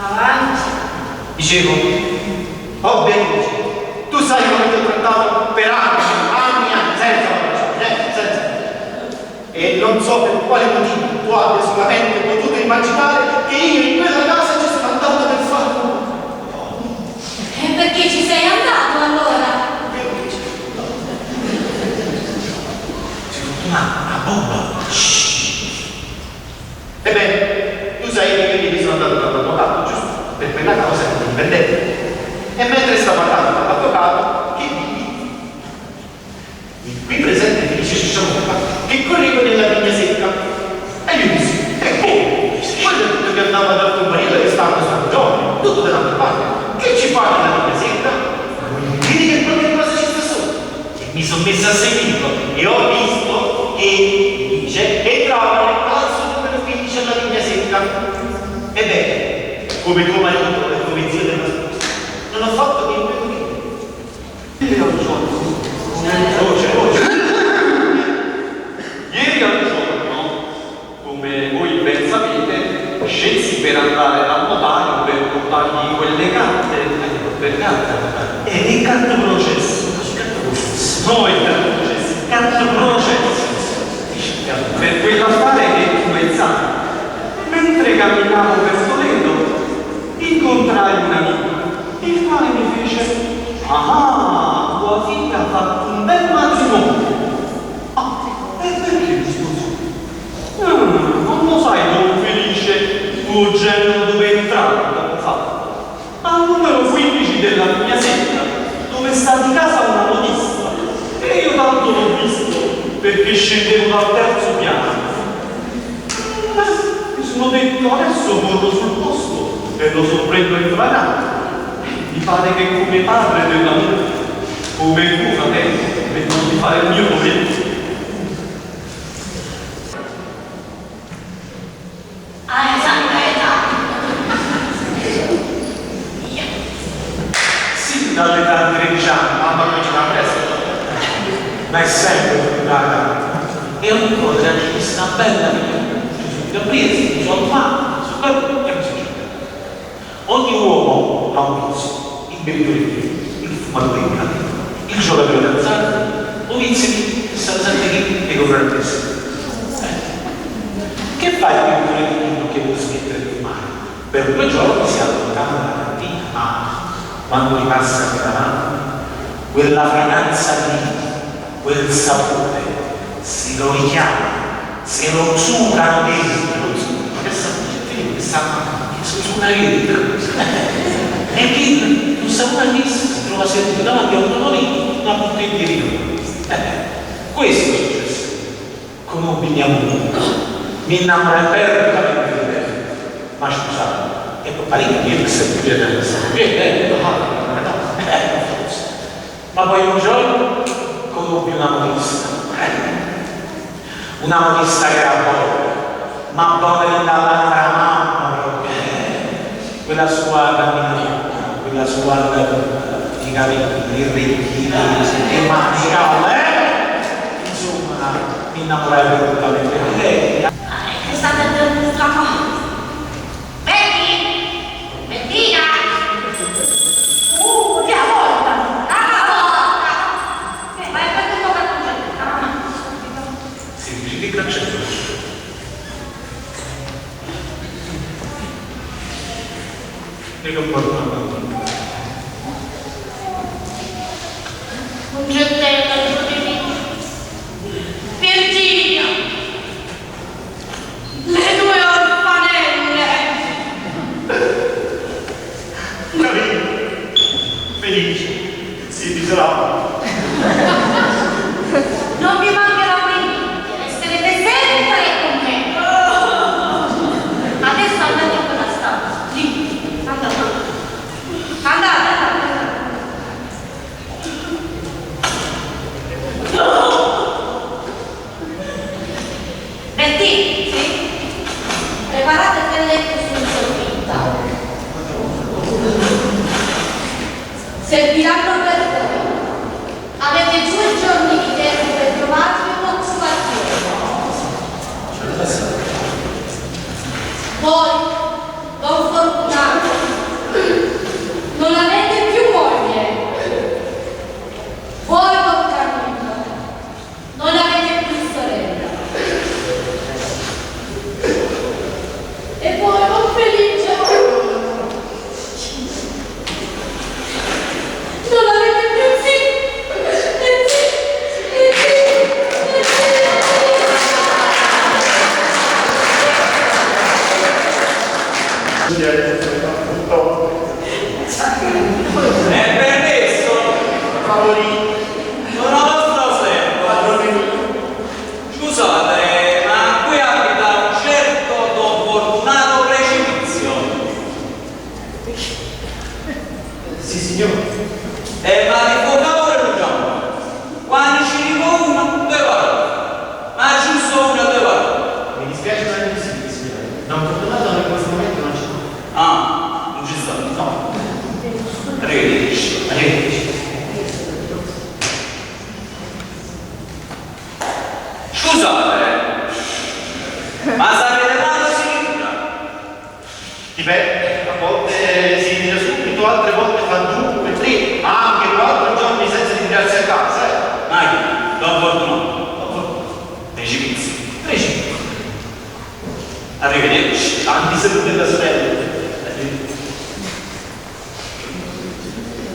Avanti. Dicevo, oh Beatrice, tu sai come ti ho trattato per anni, anni, anni, senza ragione, senza ragione. E non so per quale motivo tu abbia solamente potuto immaginare che io in quella casa ci sono andato per fare un E perché ci sei andato allora? Perché ci sono andato? Una bomba. Ebbene, tu sai che io ieri sono andato dall'avvocato, giusto? Per quella causa che mi dipendente. E mentre stavo parlando con l'avvocato, che vidi? Il qui presente Felice Sciamocca che correva nella vigna secca. E io dissi, e come? Quello è tutto che andava dal compagno che stava questo giorno, tutto dall'altra parte. Che ci fa nella vigna secca? Vedi che qualche cosa ci sta sotto. E mi sono messa a seguirlo e ho visto che, dice, entrava nel palazzo numero 15 alla vigna secca. Ebbene, come tuo marito e come zio della sposa, non ho fatto che imprevenire. Ieri al giorno, Voce, voce. ieri al giorno, come voi ben sapete, scelsi per andare dal notaio per portargli quelle carte, per carte, E il carto processo. No, il carto processo, il carto processo. Per quell'affare che tu ben sai. Mentre camminavo per Toledo, incontrai un amico, il quale mi fece: Ah, tua figlia ha fatto un bel matrimonio. Ah, e perché risposi? Non lo sai, don Felice, tuo genero dove è entrato poco fa? Al numero 15 della mia secca, dove sta di casa una modista. E io tanto l'ho visto, perché scendevo dal terzo piano. Beh, mi sono detto, adesso corro sul posto e lo sorprendo in fragante. Mi pare che come padre della moglie, come tuo fratello, vedo di fare il mio dovere. Ah, esatto, esatto. Via. Sì, dall'età di 13 anni, Mamma comincia presto. ma è sempre una E ancora c'è questa bella figlia. Ci sono presi, mi sono fatto, sono fatto e mi sono cercato. Ogni uomo ha un vizio, il bevitore di vino, il fumatore di canna, il giocatore d'azzardo, o vizio di sta sempre lì e comprare il testa. Che fa il bevitore di vino che vuole smettere di fumare? Per 2 giorni si allontana dalla cantina, ma quando ripassa per davanti, quella fragranza di vino, quel sapore, se lo richiama, se lo zucano dentro, lo zucano, che sa, che sa, che sono una vita. E che non sa una che si trova seduto davanti a un tavolino, una bottiglia di vino. Questo è successo. Conobbi mia moglie, mi innamorai perdutamente di lei. Ma scusate, e poi parecchio io che sempre forse. Ma poi un giorno conobbi una modista. Una modista che era buona, ma buona dall'altra mamma proprio. Quella sua camminatura, quella sua andatura, i capelli, i orecchini, le mani, eh? Insomma, mi innamorai perdutamente di lei. Ah, è stata la Betty! Bettina! Che a volta! La porta! Vai a prendere un po' per concetta, mamma. Sì, dici che cancello? E che porto avanti. Concettella, nipote mio. Virginia! Le due orfanelle! Carino, felice, si miserabile. Non vi mancherà mai niente, resterete sempre con me. Adesso andate in quella stanza, lì. Andate. Andate, andate. Betty, sì? Preparate il letto sul soffitta. Serviranno per voi. Avete 2 giorni di tempo per trovarvi un'occupazione. Voi, Don Fortunato, È permesso? Favorì. Sono vostro servo. Padrone mio. Scusate, ma qui abita un certo Don Fortunato Precipizio. Sì, signore. E ma di favore Luciano, quando ci dico uno, due parole. Ma giusto una, due parole. Mi dispiace ma è impossibile, signore. Non fortunato in questo momento non c'è. Ah, non ci sta. No. Arrivederci. Arrivederci. Scusate, ma sapete quando si ritira? Dipende, a volte si ritira subito, altre volte fa due, tre, ma anche quattro giorni senza ritirarsi a casa. Eh. Ma chi? Don Fortunato. Precipizio. Precipizio. Arrivederci. Tanti saluti della sorella.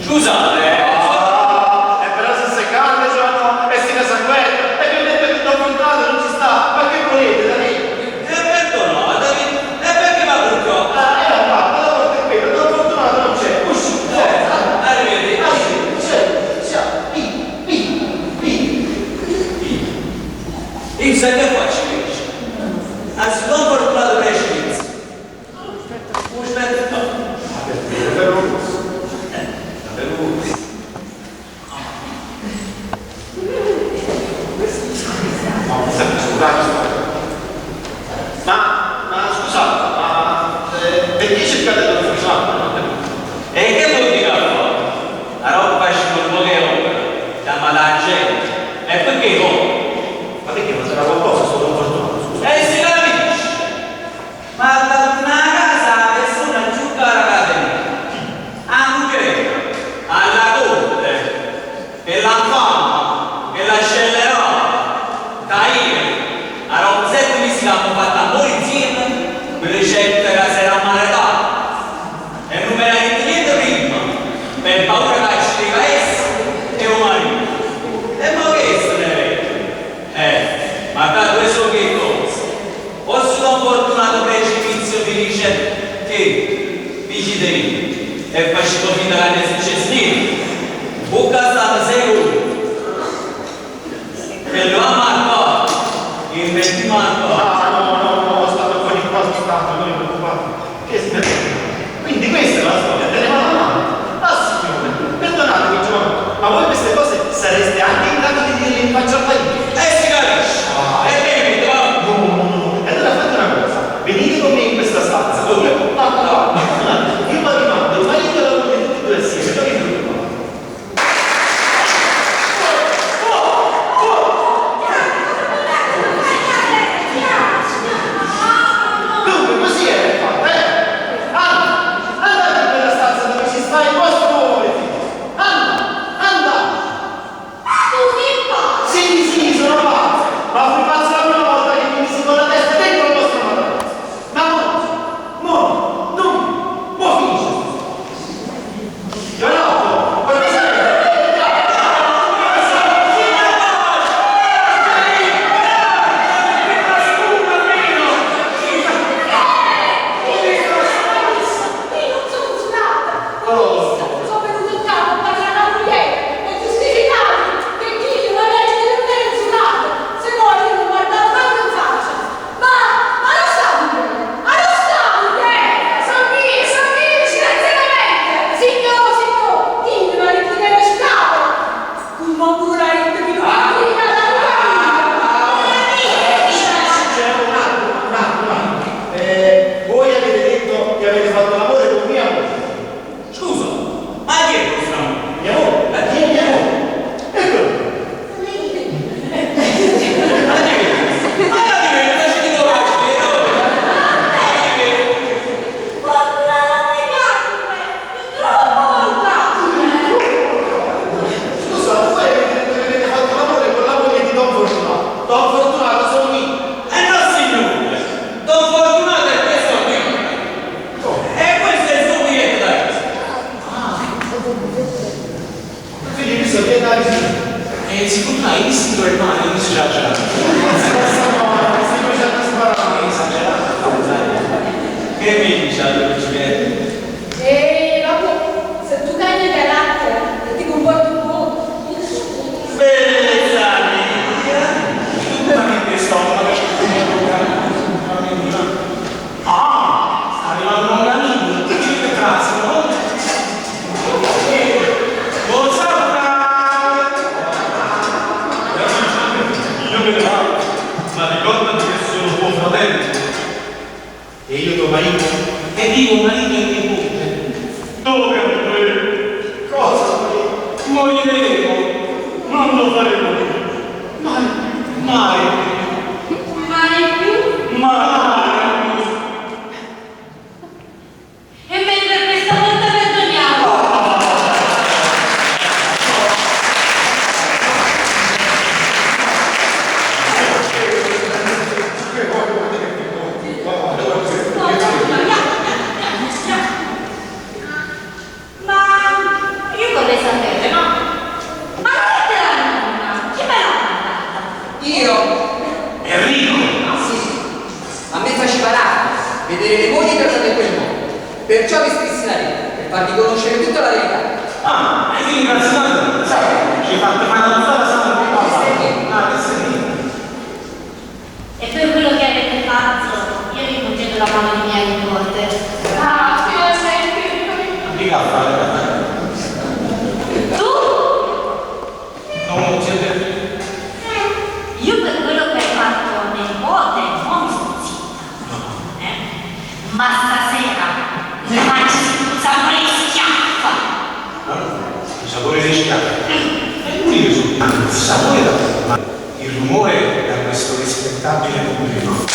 Scusate, Ah, e però se si calma, sono e si sanguetta, e vi ho detto che Don Fortunato non ci sta, ma che volete da me? E perdonatemi, e perché mi ha buttato? Ah, era qua, la porta è quella, Don Fortunato non c'è, usci, forza. Arrivederci. Arrivederci, ciao, via, via, via. Io sai che faccio invece? Anzi, Don Fortunato Precipizio. Aspetta. No, scusate, scusate. Ma, ma scusate, ma eh, perché cercate Don Fortunato? Non ho capito. E che vuol dire allora? La roba ci vuole poche opere, chiama la gente. E perché no? Ma perché non sarà qualcosa sto Don Fortunato? Scusa. E si capisce! Ma da una casa la persona più cara che te. Anche alla corte, per la fama, per la scellerata, da io, a Romzetto mi si hanno fatto amore insieme, quelle gente che si era maritata. E non me l'ha detto niente prima, per paura che ci deve essere e un marito. E ma che se ne vede? Ma da questo che cosa? O se Don Fortunato Precipizio vi dice che dici te e faccio finta che non è successo niente. Bocca stata sei ore. E lo ha marcato, il metti marcato. Ah, no, no, no, stanno con il quasi tanto, non vi preoccupate. Che scherzo. Quindi questa è la storia, te ne vado avanti. Ah signore, perdonatemi giovanotto, ma voi queste cose sareste anche in grado di dirle in faccia al marito? E si capisce. E che mi va? No, no, no. E allora fate una cosa, venite con me in questa stanza, dove ah, ah, ah, io vado in mando il marito e la moglie tutti e due assieme, non vi preoccupate. E io tuo marito? E io marito e nipote. Dove andremo? Cosa faremo? Moriremo. Non lo faremo più. Mai. Mai. Mai più. Mai. E mentre questa volta perdoniamo. No, no, no, no. Ma io vorrei sapere, no? Ma la lettera nonna, chi me l'ha mandata? Io? Enrico! Sì. A me faceva rabbia vedere le mogli trattate in quel modo. Perciò vi scrissi la lettera, per farvi conoscere tutta la verità. Ah, e ti ringrazio tanto. Sai, ci hai fatto fare una sola sana di papà. Ah, che sei E per quello che avete fatto, io vi concedo la mano di mia nipote. Ah, finalmente. Mica a fare. Tu? Non siete. Io per quello che hai fatto nipote, non mi sto zitta. Eh? Ma stasera mi faccio un sapore di schiaffa. Il sapore dei schiaffi. E pure io sono. Il sapore da. Ma il rumore da questo rispettabile pubblico.